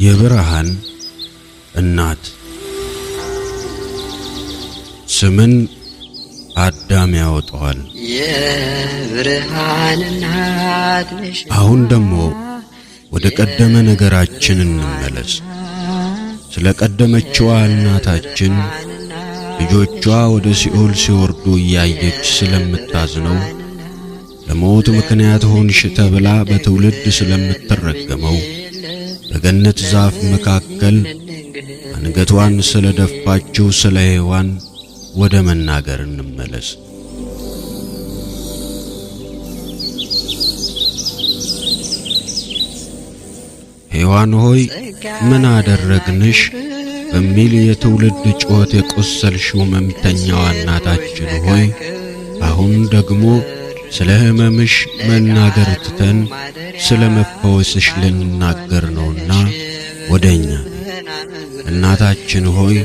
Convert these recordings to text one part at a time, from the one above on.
የብርሃን እናት ስምን አዳም ያወጣዋል። የብርሃን እናት ነሽ። አሁን ደግሞ ወደ ቀደመ ነገራችን እንመለስ። ስለ ቀደመችዋ እናታችን ልጆቿ ወደ ሲኦል ሲወርዱ እያየች ስለምታዝነው፣ ለሞት ምክንያት ሆንሽ ተብላ በትውልድ ስለምትረገመው፣ በገነት ዛፍ መካከል አንገቷን ስለ ደፋችው ስለ ሔዋን ወደ መናገር እንመለስ። ሔዋን ሆይ ምን አደረግንሽ በሚል የትውልድ ጩኸት የቆሰልሽው ሕመምተኛዋ እናታችን ሆይ፣ አሁን ደግሞ ስለ ሕመምሽ መናገር ትተን ስለ መፈወስሽ ልንናገር ነውና ወደኛ ነይ። እናታችን ሆይ፣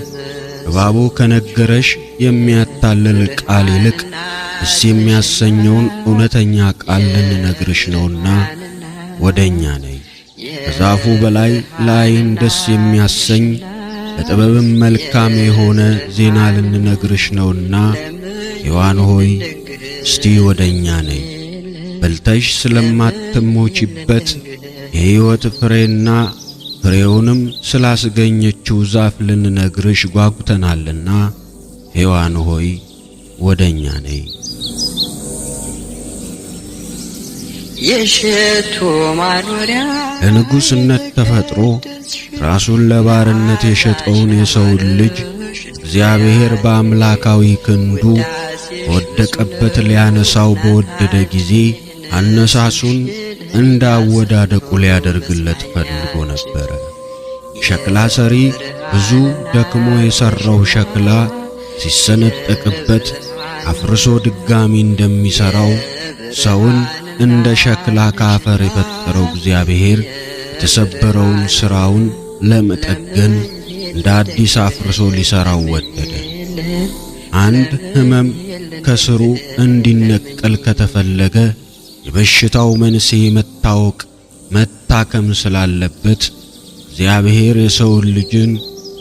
እባቡ ከነገረሽ የሚያታልል ቃል ይልቅ ደስ የሚያሰኘውን እውነተኛ ቃል ልንነግርሽ ነውና ወደኛ ነይ። ከዛፉ በላይ ለዓይን ደስ የሚያሰኝ ለጥበብም መልካም የሆነ ዜና ልንነግርሽ ነውና ሔዋን ሆይ እስቲ ወደኛ ነይ። በልተሽ ስለማትሞቺበት የሕይወት ፍሬና ፍሬውንም ስላስገኘችው ዛፍ ልንነግርሽ ጓጉተናልና ሔዋን ሆይ ወደኛ ነይ። የሽቱ ማኖሪያ ለንጉሥነት ተፈጥሮ ራሱን ለባርነት የሸጠውን የሰውን ልጅ እግዚአብሔር በአምላካዊ ክንዱ ከወደቀበት ሊያነሳው በወደደ ጊዜ አነሳሱን እንደ አወዳደቁ ሊያደርግለት ፈልጎ ነበረ። ሸክላ ሰሪ ብዙ ደክሞ የሠራው ሸክላ ሲሰነጠቅበት አፍርሶ ድጋሚ እንደሚሠራው፣ ሰውን እንደ ሸክላ ከአፈር የፈጠረው እግዚአብሔር የተሰበረውን ሥራውን ለመጠገን እንደ አዲስ አፍርሶ ሊሠራው ወደደ። አንድ ሕመም ከስሩ እንዲነቀል ከተፈለገ የበሽታው መንስኤ መታወቅ መታከም ስላለበት እግዚአብሔር የሰውን ልጅን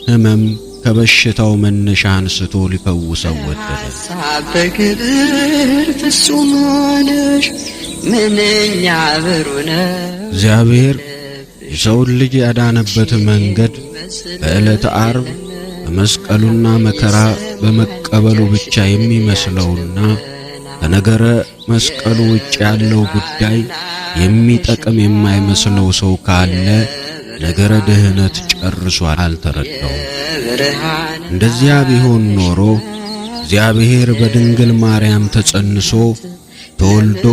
ሕመም ከበሽታው መነሻ አንስቶ ሊፈውሰው ወደደ። ሀሳብ በግብር ፍጹም ነሽ፣ ምንኛ ብሩህ ነው። እግዚአብሔር የሰውን ልጅ ያዳነበት መንገድ በዕለተ ዓርብ በመስቀሉና መከራ በመቀበሉ ብቻ የሚመስለውና ከነገረ መስቀሉ ውጭ ያለው ጉዳይ የሚጠቅም የማይመስለው ሰው ካለ ነገረ ድህነት ጨርሶ አልተረዳውም። የብርሃን እንደዚያ ቢሆን ኖሮ እግዚአብሔር በድንግል ማርያም ተጸንሶ ተወልዶ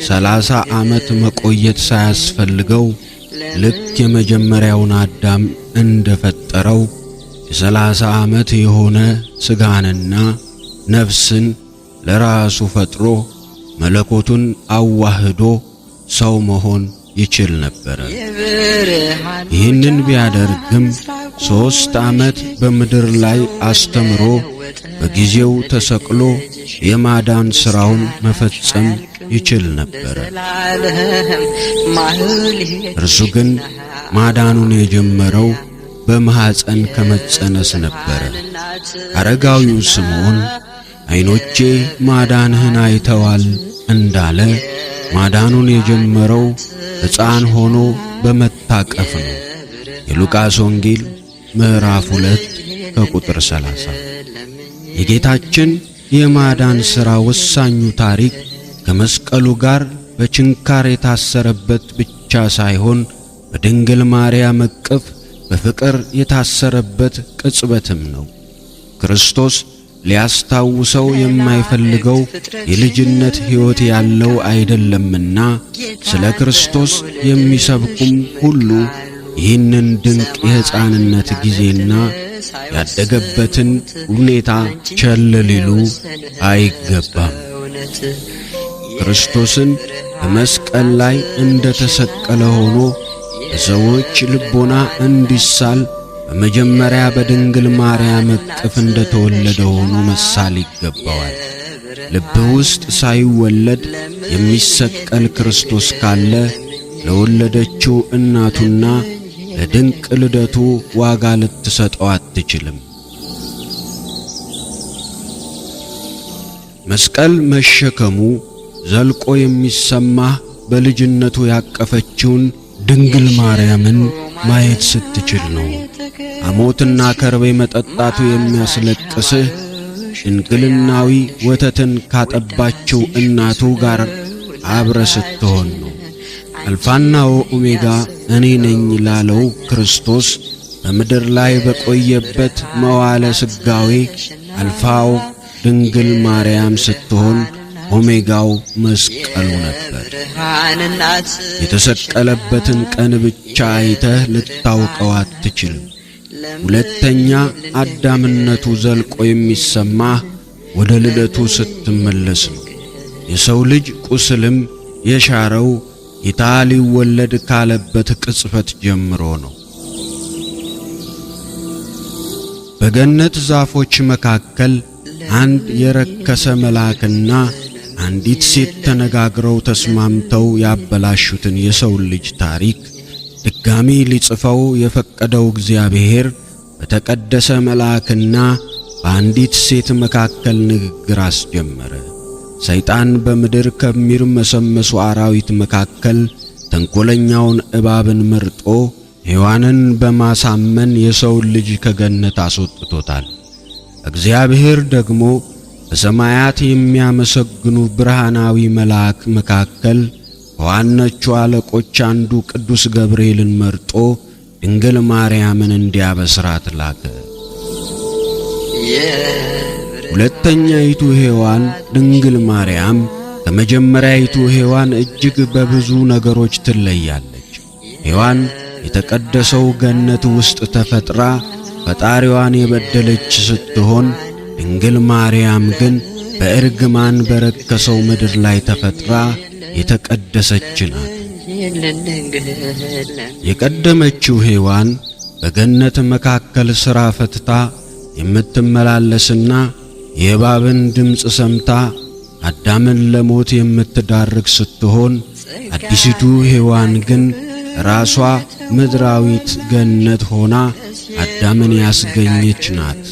30 ዓመት መቆየት ሳያስፈልገው ልክ የመጀመሪያውን አዳም እንደፈጠረው የ30 ዓመት የሆነ ሥጋንና ነፍስን ለራሱ ፈጥሮ መለኮቱን አዋህዶ ሰው መሆን ይችል ነበረ። የብርሃን ይህንን ቢያደርግም 3 ዓመት በምድር ላይ አስተምሮ በጊዜው ተሰቅሎ የማዳን ሥራውን መፈጸም ይችል ነበረ። ዘላለም ማህሌት እርሱ ግን ማዳኑን የጀመረው በማኅፀን ከመጸነስ ነበረ። አረጋዊው ስምዖን ዓይኖቼ ማዳንህን አይተዋል እንዳለ ማዳኑን የጀመረው ሕፃን ሆኖ በመታቀፍ ነው። የሉቃስ ወንጌል ምዕራፍ 2 ከቁጥር 30። የጌታችን የማዳን ሥራ ወሳኙ ታሪክ ከመስቀሉ ጋር በችንካር የታሰረበት ብቻ ሳይሆን በድንግል ማርያም እቅፍ በፍቅር የታሰረበት ቅጽበትም ነው። ክርስቶስ ሊያስታውሰው የማይፈልገው የልጅነት ሕይወት ያለው አይደለምና ስለ ክርስቶስ የሚሰብኩም ሁሉ ይህንን ድንቅ የሕፃንነት ጊዜና ያደገበትን ሁኔታ ቸል ሊሉ አይገባም። ክርስቶስን በመስቀል ላይ እንደ ተሰቀለ ሆኖ በሰዎች ልቦና እንዲሳል በመጀመሪያ በድንግል ማርያም እቅፍ እንደ ተወለደ ሆኖ መሳል ይገባዋል። ልብ ውስጥ ሳይወለድ የሚሰቀል ክርስቶስ ካለ ለወለደችው እናቱና ለድንቅ ልደቱ ዋጋ ልትሰጠው አትችልም። መስቀል መሸከሙ ዘልቆ የሚሰማህ በልጅነቱ ያቀፈችውን ድንግል ማርያምን ማየት ስትችል ነው። ሐሞትና ከርቤ መጠጣቱ የሚያስለቅስህ ድንግልናዊ ወተትን ካጠባችው እናቱ ጋር አብረ ስትሆን ነው። አልፋና ኦሜጋ እኔ ነኝ ላለው ክርስቶስ በምድር ላይ በቆየበት መዋለ ሥጋዌ አልፋው ድንግል ማርያም ስትሆን ኦሜጋው መስቀሉ ነበር። የተሰቀለበትን ቀን ብቻ አይተህ ልታውቀው አትችልም። ሁለተኛ አዳምነቱ ዘልቆ የሚሰማህ ወደ ልደቱ ስትመለስ ነው። የሰው ልጅ ቁስልም የሻረው ጌታ ሊወለድ ካለበት ቅጽበት ጀምሮ ነው። በገነት ዛፎች መካከል አንድ የረከሰ መልአክና አንዲት ሴት ተነጋግረው ተስማምተው ያበላሹትን የሰው ልጅ ታሪክ ድጋሚ ሊጽፈው የፈቀደው እግዚአብሔር በተቀደሰ መልአክና በአንዲት ሴት መካከል ንግግር አስጀመረ። ሰይጣን በምድር ከሚርመሰመሱ አራዊት መካከል ተንኮለኛውን እባብን መርጦ ሔዋንን በማሳመን የሰውን ልጅ ከገነት አስወጥቶታል። እግዚአብሔር ደግሞ በሰማያት የሚያመሰግኑ ብርሃናዊ መልአክ መካከል ከዋኖቹ አለቆች አንዱ ቅዱስ ገብርኤልን መርጦ ድንግል ማርያምን እንዲያበስራት ላከ። ሁለተኛይቱ ሔዋን ድንግል ማርያም ከመጀመሪያይቱ ሔዋን እጅግ በብዙ ነገሮች ትለያለች። ሔዋን የተቀደሰው ገነት ውስጥ ተፈጥራ ፈጣሪዋን የበደለች ስትሆን፣ ድንግል ማርያም ግን በእርግማን በረከሰው ምድር ላይ ተፈጥራ የተቀደሰች ናት። የቀደመችው ሔዋን በገነት መካከል ሥራ ፈትታ የምትመላለስና የእባብን ድምፅ ሰምታ አዳምን ለሞት የምትዳርግ ስትሆን፣ አዲሲቱ ሔዋን ግን ራሷ ምድራዊት ገነት ሆና አዳምን ያስገኘች ናት።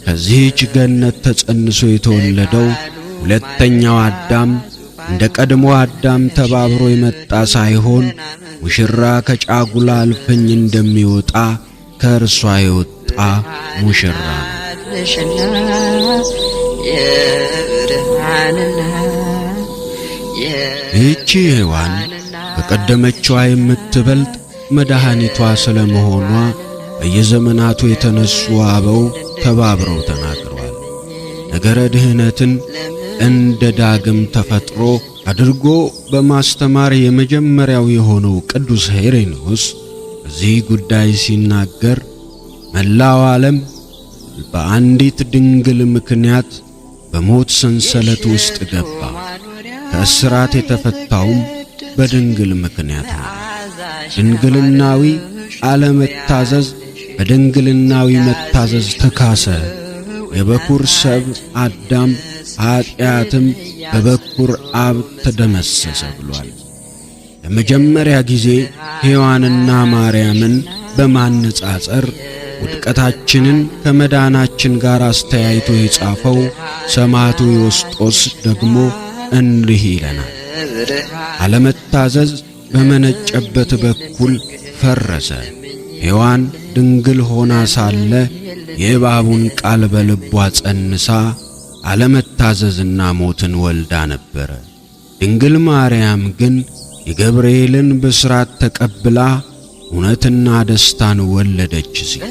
ከዚህች ገነት ተጸንሶ የተወለደው ሁለተኛው አዳም እንደ ቀድሞ አዳም ተባብሮ የመጣ ሳይሆን ሙሽራ ከጫጉላ እልፍኝ እንደሚወጣ ከእርሷ የወጣ ሙሽራ ነው። ይህቺ ሔዋን ከቀደመችዋ የምትበልጥ መድኃኒቷ ስለመሆኗ በየዘመናቱ የተነሱ አበው ተባብረው ተናግረዋል። ነገረ ድህነትን እንደ ዳግም ተፈጥሮ አድርጎ በማስተማር የመጀመሪያው የሆነው ቅዱስ ሄሬኔዎስ በዚህ ጉዳይ ሲናገር መላው ዓለም በአንዲት ድንግል ምክንያት በሞት ሰንሰለት ውስጥ ገባ። ከእስራት የተፈታውም በድንግል ምክንያት ነው። ድንግልናዊ አለመታዘዝ በድንግልናዊ መታዘዝ ተካሰ። የበኩር ሰብ አዳም ኀጢአትም በበኩር አብ ተደመሰሰ ብሏል። ለመጀመሪያ ጊዜ ሔዋንና ማርያምን በማነጻጸር ውድቀታችንን ከመዳናችን ጋር አስተያይቶ የጻፈው ሰማዕቱ ዮስጦስ ደግሞ እንዲህ ይለናል። አለመታዘዝ በመነጨበት በኩል ፈረሰ። ሔዋን ድንግል ሆና ሳለ የእባቡን ቃል በልቧ ጸንሳ አለመታዘዝና ሞትን ወልዳ ነበረ። ድንግል ማርያም ግን የገብርኤልን ብስራት ተቀብላ እውነትና ደስታን ወለደች ሲል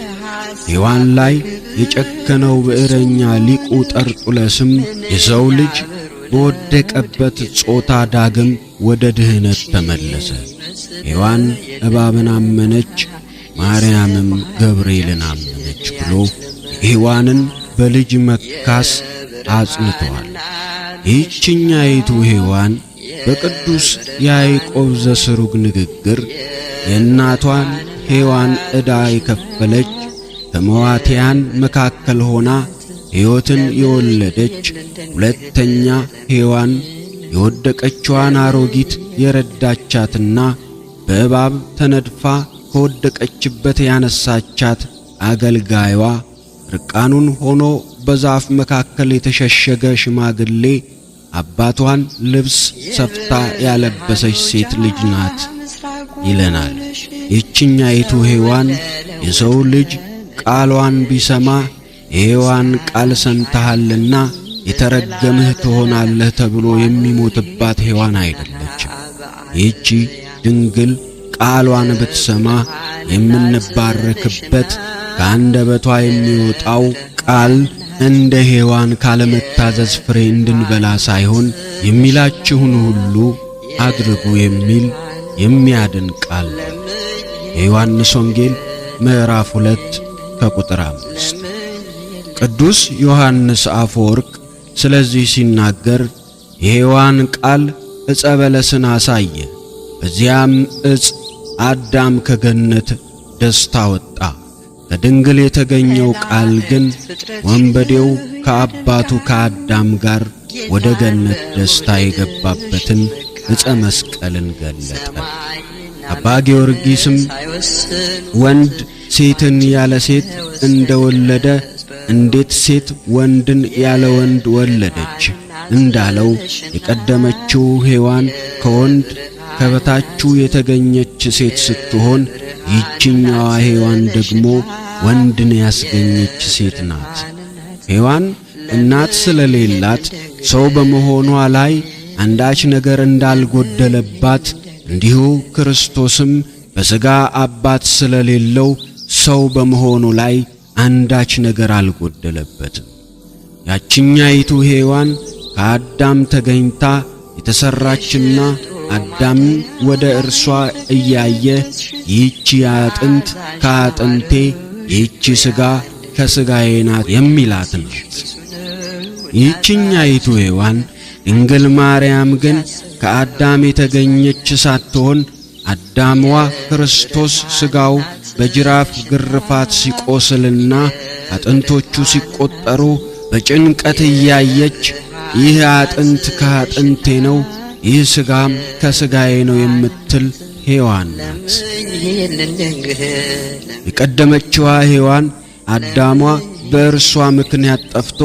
ሔዋን ላይ የጨከነው ብዕረኛ ሊቁ ጠርጡለስም የሰው ልጅ በወደቀበት ጾታ ዳግም ወደ ድህነት ተመለሰ። ሔዋን እባብን አመነች፣ ማርያምም ገብርኤልን አመነች ብሎ ሔዋንን በልጅ መካስ አጽንተዋል። ይህችኛይቱ ሔዋን በቅዱስ ያዕቆብ ዘስሩግ ንግግር የእናቷን ሔዋን ዕዳ የከፈለች ከመዋቲያን መካከል ሆና ሕይወትን የወለደች ሁለተኛ ሔዋን የወደቀችዋን አሮጊት የረዳቻትና በእባብ ተነድፋ ከወደቀችበት ያነሳቻት አገልጋይዋ ርቃኑን ሆኖ በዛፍ መካከል የተሸሸገ ሽማግሌ አባቷን ልብስ ሰፍታ ያለበሰች ሴት ልጅ ናት ይለናል። ይህችኛይቱ ሔዋን የሰው ልጅ ቃሏን ቢሰማ የሔዋን ቃል ሰምተሃልና የተረገምህ ትሆናለህ ተብሎ የሚሞትባት ሔዋን አይደለችም። ይህቺ ድንግል ቃሏን ብትሰማ የምንባረክበት ከአንደበቷ የሚወጣው ቃል እንደ ሔዋን ካለመታዘዝ ፍሬ እንድንበላ ሳይሆን የሚላችሁን ሁሉ አድርጉ የሚል የሚያድን ቃል ነው። የዮሐንስ ወንጌል ምዕራፍ 2 ከቁጥር 5። ቅዱስ ዮሐንስ አፈወርቅ ስለዚህ ሲናገር የሔዋን ቃል ዕፀ በለስን አሳየ፣ በዚያም ዕፅ አዳም ከገነት ደስታ ወጣ። ከድንግል የተገኘው ቃል ግን ወንበዴው ከአባቱ ከአዳም ጋር ወደ ገነት ደስታ የገባበትን ዕፀ መስቀልን ገለጠ። አባ ጊዮርጊስም ወንድ ሴትን ያለ ሴት እንደወለደ እንዴት ሴት ወንድን ያለ ወንድ ወለደች እንዳለው የቀደመችው ሔዋን ከወንድ ከበታቹ የተገኘች ሴት ስትሆን ይህችኛዋ ሔዋን ደግሞ ወንድን ያስገኘች ሴት ናት። ሔዋን እናት ስለሌላት ሰው በመሆኗ ላይ አንዳች ነገር እንዳልጎደለባት እንዲሁ ክርስቶስም በሥጋ አባት ስለሌለው ሰው በመሆኑ ላይ አንዳች ነገር አልጎደለበትም። ያችኛይቱ ሔዋን ከአዳም ተገኝታ የተሠራችና አዳም ወደ እርሷ እያየ ይህቺ አጥንት ከአጥንቴ ይህቺ ሥጋ ከሥጋዬ ናት የሚላት ናት። ይህችኛይቱ ሔዋን ድንግል ማርያም ግን ከአዳም የተገኘች ሳትሆን አዳምዋ ክርስቶስ ሥጋው በጅራፍ ግርፋት ሲቆስልና አጥንቶቹ ሲቆጠሩ በጭንቀት እያየች ይህ አጥንት ከአጥንቴ ነው፣ ይህ ሥጋም ከሥጋዬ ነው የምትል ሔዋን ናት። የቀደመችዋ ሔዋን አዳሟ በእርሷ ምክንያት ጠፍቶ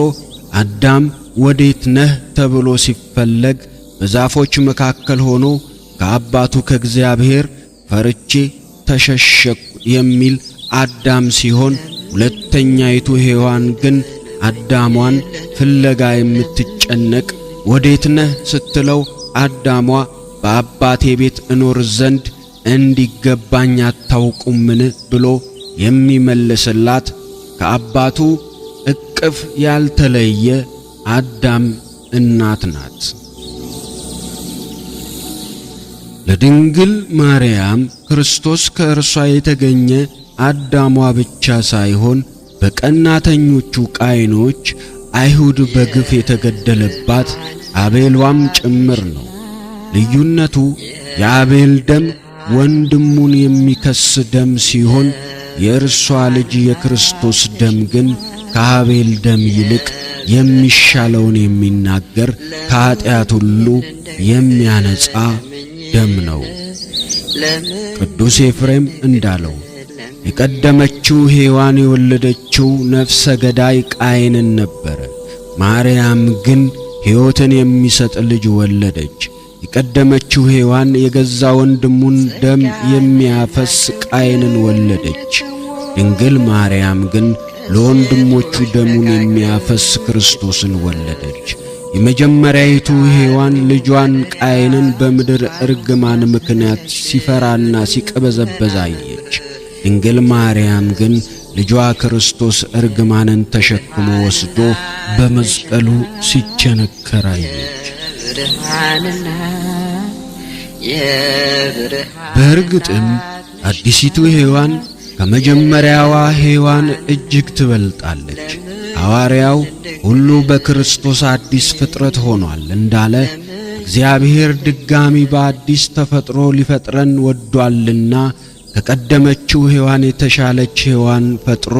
አዳም ወዴት ነህ ተብሎ ሲፈለግ በዛፎች መካከል ሆኖ ከአባቱ ከእግዚአብሔር ፈርቼ ተሸሸኩ የሚል አዳም ሲሆን፣ ሁለተኛይቱ ሔዋን ግን አዳሟን ፍለጋ የምትጨነቅ ወዴት ነህ ስትለው አዳሟ በአባቴ ቤት እኖር ዘንድ እንዲገባኝ አታውቁምን ብሎ የሚመልስላት ከአባቱ እቅፍ ያልተለየ አዳም እናት ናት። ለድንግል ማርያም ክርስቶስ ከእርሷ የተገኘ አዳሟ ብቻ ሳይሆን በቀናተኞቹ ቃይኖች አይሁድ በግፍ የተገደለባት አቤሏም ጭምር ነው። ልዩነቱ የአቤል ደም ወንድሙን የሚከስ ደም ሲሆን የእርሷ ልጅ የክርስቶስ ደም ግን ከአቤል ደም ይልቅ የሚሻለውን የሚናገር ከኀጢአት ሁሉ የሚያነጻ ደም ነው። ቅዱስ ኤፍሬም እንዳለው የቀደመችው ሔዋን የወለደችው ነፍሰ ገዳይ ቃየንን ነበረ። ማርያም ግን ሕይወትን የሚሰጥ ልጅ ወለደች። የቀደመችው ሔዋን የገዛ ወንድሙን ደም የሚያፈስ ቃየንን ወለደች። ድንግል ማርያም ግን ለወንድሞቹ ደሙን የሚያፈስ ክርስቶስን ወለደች። የመጀመሪያይቱ ሔዋን ልጇን ቃየንን በምድር እርግማን ምክንያት ሲፈራና ሲቀበዘበዝ አየች። ድንግል ማርያም ግን ልጇ ክርስቶስ እርግማንን ተሸክሞ ወስዶ በመስቀሉ ሲቸነከር አየች። በእርግጥም አዲሲቱ ሔዋን ከመጀመሪያዋ ሔዋን እጅግ ትበልጣለች። ሐዋርያው ሁሉ በክርስቶስ አዲስ ፍጥረት ሆኗል እንዳለ እግዚአብሔር ድጋሚ በአዲስ ተፈጥሮ ሊፈጥረን ወዷልና ከቀደመችው ሔዋን የተሻለች ሔዋን ፈጥሮ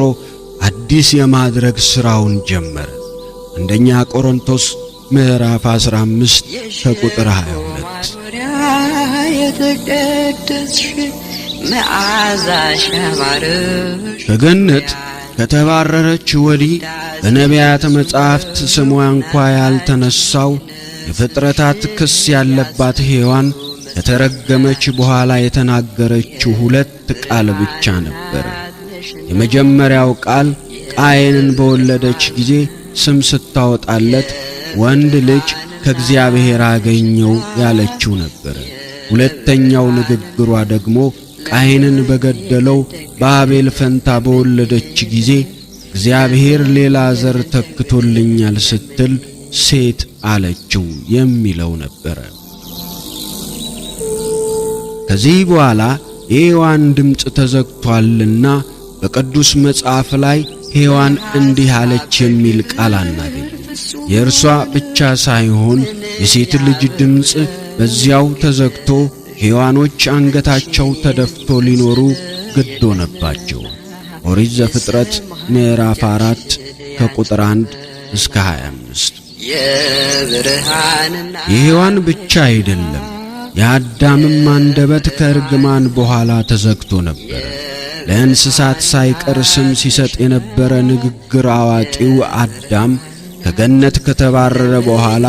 አዲስ የማድረግ ሥራውን ጀመረ። አንደኛ ቆሮንቶስ ምዕራፍ 15 ከቁጥር 22። የተቀደስሽ መዓዛሽ ያማረ። ከገነት ከተባረረች ወዲህ በነቢያት መጻሕፍት ስሟ እንኳ ያልተነሳው የፍጥረታት ክስ ያለባት ሔዋን ከተረገመች በኋላ የተናገረችው ሁለት ቃል ብቻ ነበር። የመጀመሪያው ቃል ቃየንን በወለደች ጊዜ ስም ስታወጣለት ወንድ ልጅ ከእግዚአብሔር አገኘው ያለችው ነበር። ሁለተኛው ንግግሯ ደግሞ ቃየንን በገደለው በአቤል ፈንታ በወለደች ጊዜ እግዚአብሔር ሌላ ዘር ተክቶልኛል ስትል ሴት አለችው የሚለው ነበረ። ከዚህ በኋላ የሔዋን ድምፅ ተዘግቷልና በቅዱስ መጽሐፍ ላይ ሔዋን እንዲህ አለች የሚል ቃል አናገኝም። የእርሷ ብቻ ሳይሆን የሴት ልጅ ድምፅ በዚያው ተዘግቶ ሔዋኖች አንገታቸው ተደፍቶ ሊኖሩ ግድ ሆነባቸው። ኦሪት ዘፍጥረት ምዕራፍ 4 ከቁጥር 1 እስከ 25። የብርሃንና የሔዋን ብቻ አይደለም፣ የአዳምም አንደበት ከእርግማን በኋላ ተዘግቶ ነበር። ለእንስሳት ሳይቀር ስም ሲሰጥ የነበረ ንግግር አዋቂው አዳም ከገነት ከተባረረ በኋላ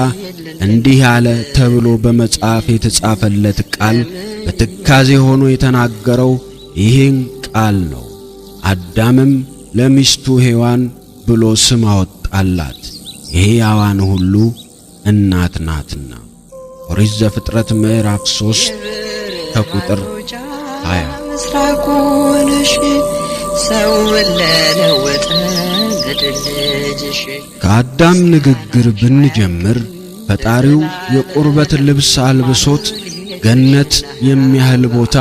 እንዲህ አለ ተብሎ በመጽሐፍ የተጻፈለት ቃል በትካዜ ሆኖ የተናገረው ይህን ቃል ነው። አዳምም ለሚስቱ ሔዋን ብሎ ስም አወጣላት፣ የሕያዋን ሁሉ እናት ናትና። ኦሪት ዘፍጥረት ምዕራፍ 3 ከቁጥር 20። ምስራቁንሽ ሰውን ለለወጠ ምድር ልጅሽ። ከአዳም ንግግር ብንጀምር ፈጣሪው የቁርበት ልብስ አልብሶት ገነት የሚያህል ቦታ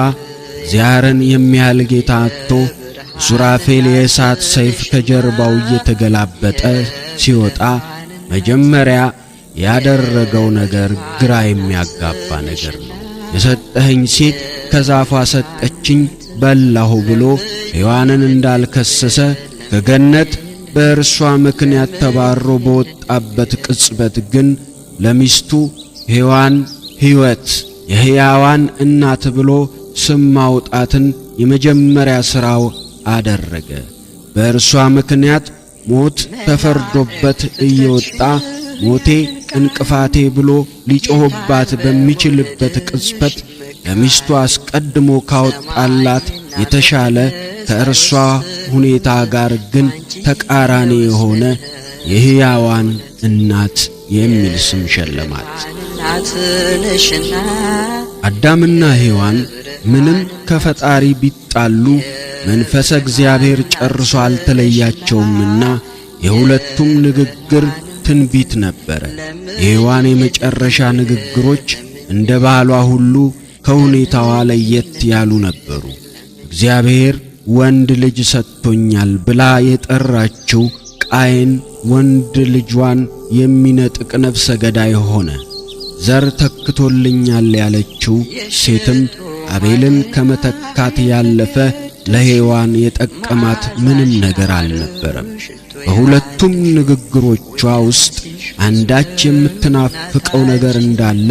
እግዚአብሔርን የሚያህል ጌታ አጥቶ ሱራፌል የእሳት ሰይፍ ከጀርባው እየተገላበጠ ሲወጣ መጀመሪያ ያደረገው ነገር ግራ የሚያጋባ ነገር ነው። የሰጠኸኝ ሴት ከዛፏ ሰጠችኝ በላሁ ብሎ ሔዋንን እንዳልከሰሰ ከገነት በእርሷ ምክንያት ተባሮ በወጣበት ቅጽበት ግን ለሚስቱ ሔዋን ሕይወት የሕያዋን እናት ብሎ ስም ማውጣትን የመጀመሪያ ሥራው አደረገ። በእርሷ ምክንያት ሞት ተፈርዶበት እየወጣ ሞቴ እንቅፋቴ ብሎ ሊጮህባት በሚችልበት ቅጽበት ለሚስቱ አስቀድሞ ካወጣላት የተሻለ ከእርሷ ሁኔታ ጋር ግን ተቃራኒ የሆነ የሕያዋን እናት የሚል ስም ሸለማት። እናት ነሽና። አዳምና ሔዋን ምንም ከፈጣሪ ቢጣሉ መንፈሰ እግዚአብሔር ጨርሶ አልተለያቸውምና የሁለቱም ንግግር ትንቢት ነበረ። የሔዋን የመጨረሻ ንግግሮች እንደ ባሏ ሁሉ ከሁኔታዋ ለየት ያሉ ነበሩ። እግዚአብሔር ወንድ ልጅ ሰጥቶኛል ብላ የጠራችው ቃየን ወንድ ልጇን የሚነጥቅ ነፍሰ ገዳይ ሆነ። ዘር ተክቶልኛል ያለችው ሴትም አቤልን ከመተካት ያለፈ ለሔዋን የጠቀማት ምንም ነገር አልነበረም። በሁለቱም ንግግሮቿ ውስጥ አንዳች የምትናፍቀው ነገር እንዳለ፣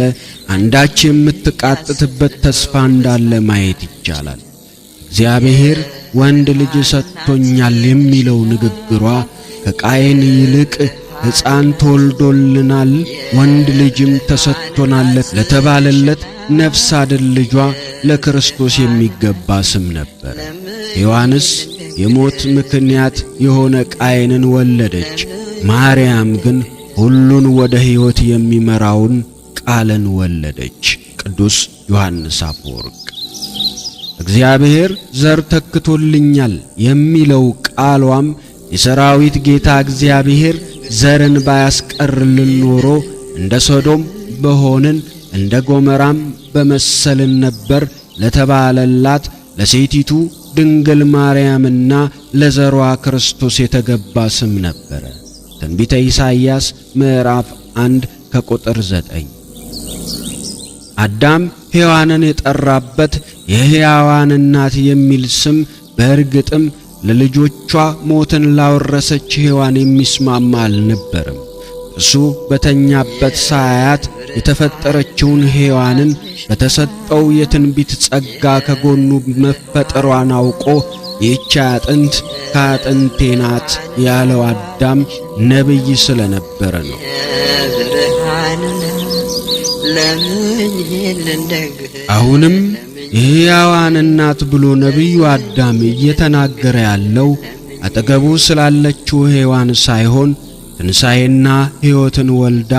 አንዳች የምትቃጥትበት ተስፋ እንዳለ ማየት ይቻላል። እግዚአብሔር ወንድ ልጅ ሰጥቶኛል የሚለው ንግግሯ ከቃየን ይልቅ ሕፃን ተወልዶልናል ወንድ ልጅም ተሰጥቶናል ለተባለለት ነፍስ አድን ልጇ ለክርስቶስ የሚገባ ስም ነበር። ሔዋንስ የሞት ምክንያት የሆነ ቃየንን ወለደች። ማርያም ግን ሁሉን ወደ ሕይወት የሚመራውን ቃልን ወለደች። ቅዱስ ዮሐንስ አፈወርቅ። እግዚአብሔር ዘር ተክቶልኛል የሚለው ቃሏም የሰራዊት ጌታ እግዚአብሔር ዘርን ባያስቀርልን ኖሮ እንደ ሶዶም በሆንን እንደ ጎመራም በመሰልን ነበር ለተባለላት ለሴቲቱ ድንግል ማርያምና ለዘሯ ክርስቶስ የተገባ ስም ነበረ። ትንቢተ ኢሳይያስ ምዕራፍ 1 ከቁጥር 9። አዳም ሔዋንን የጠራበት የሕያዋን እናት የሚል ስም በእርግጥም ለልጆቿ ሞትን ላወረሰች ሔዋን የሚስማማ አልነበረም። እርሱ በተኛበት ሳያት የተፈጠረችውን ሔዋንን በተሰጠው የትንቢት ጸጋ ከጎኑ መፈጠሯን አውቆ ይህች አጥንት ከአጥንቴ ናት ያለው አዳም ነቢይ ስለነበረ ነው። የብርሃን ለምኝልን ደግ አሁንም የሕያዋን እናት ብሎ ነቢዩ አዳም እየተናገረ ያለው አጠገቡ ስላለችው ሔዋን ሳይሆን ትንሣኤና ሕይወትን ወልዳ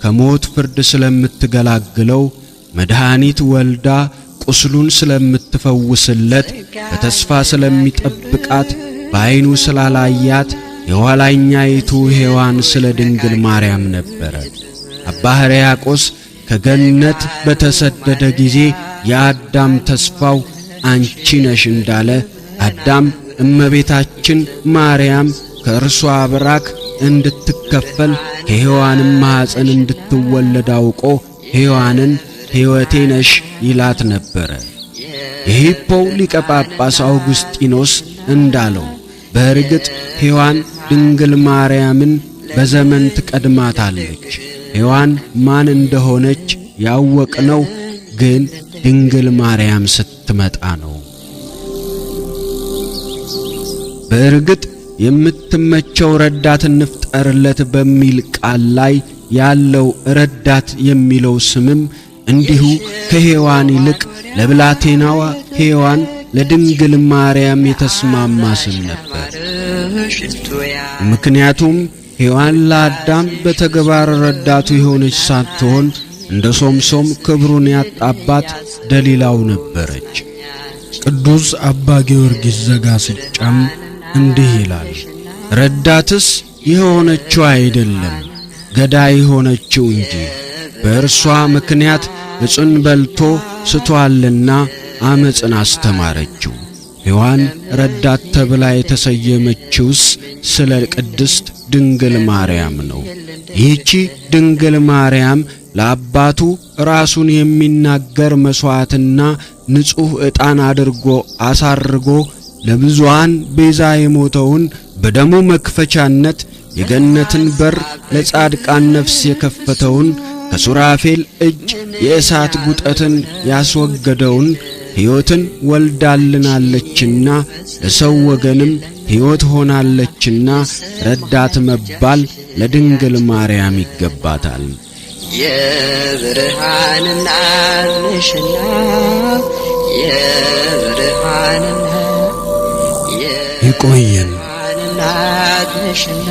ከሞት ፍርድ ስለምትገላግለው፣ መድኃኒት ወልዳ ቁስሉን ስለምትፈውስለት፣ በተስፋ ስለሚጠብቃት፣ በዐይኑ ስላላያት የኋላኛይቱ ሔዋን ስለ ድንግል ማርያም ነበረ። አባ ሕርያቆስ ከገነት በተሰደደ ጊዜ የአዳም ተስፋው አንቺ ነሽ እንዳለ፣ አዳም እመቤታችን ማርያም ከእርሷ አብራክ እንድትከፈል ከሔዋንም ማኅፀን እንድትወለድ አውቆ ሔዋንን ሕይወቴ ነሽ ይላት ነበረ። የሂፖው ሊቀ ጳጳስ አውግስጢኖስ እንዳለው በእርግጥ ሔዋን ድንግል ማርያምን በዘመን ትቀድማታለች። ሔዋን ማን እንደሆነች ያወቅነው ግን ድንግል ማርያም ስትመጣ ነው። በእርግጥ የምትመቸው ረዳት እንፍጠርለት በሚል ቃል ላይ ያለው ረዳት የሚለው ስምም እንዲሁ ከሔዋን ይልቅ ለብላቴናዋ ሔዋን ለድንግል ማርያም የተስማማ ስም ነበር። ምክንያቱም ሔዋን ለአዳም በተግባር ረዳቱ የሆነች ሳትሆን እንደ ሶምሶም ክብሩን ያጣባት ደሊላው ነበረች። ቅዱስ አባ ጊዮርጊስ ዘጋስጫም እንዲህ ይላል፣ ረዳትስ የሆነችው አይደለም ገዳይ የሆነችው እንጂ፣ በእርሷ ምክንያት ዕፅን በልቶ ስቶአልና አመፅን አስተማረችው። ሔዋን ረዳት ተብላ የተሰየመችውስ ስለ ቅድስት ድንግል ማርያም ነው። ይህቺ ድንግል ማርያም ለአባቱ ራሱን የሚናገር መሥዋዕትና ንጹሕ ዕጣን አድርጎ አሳርጎ ለብዙሃን ቤዛ የሞተውን፣ በደሙ መክፈቻነት የገነትን በር ለጻድቃን ነፍስ የከፈተውን፣ ከሱራፌል እጅ የእሳት ጉጠትን ያስወገደውን ሕይወትን ወልዳልናለችና፣ ለሰው ወገንም ሕይወት ሆናለችና ረዳት መባል ለድንግል ማርያም ይገባታል። የብርሃን እናት ነሽና፣ የብርሃን ይቆየን። እናት ነሽና፣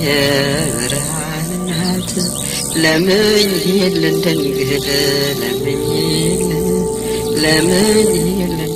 የብርሃን እናት ለምኝልን ድንግል፣ ለምኝልን፣ ለምኝልን።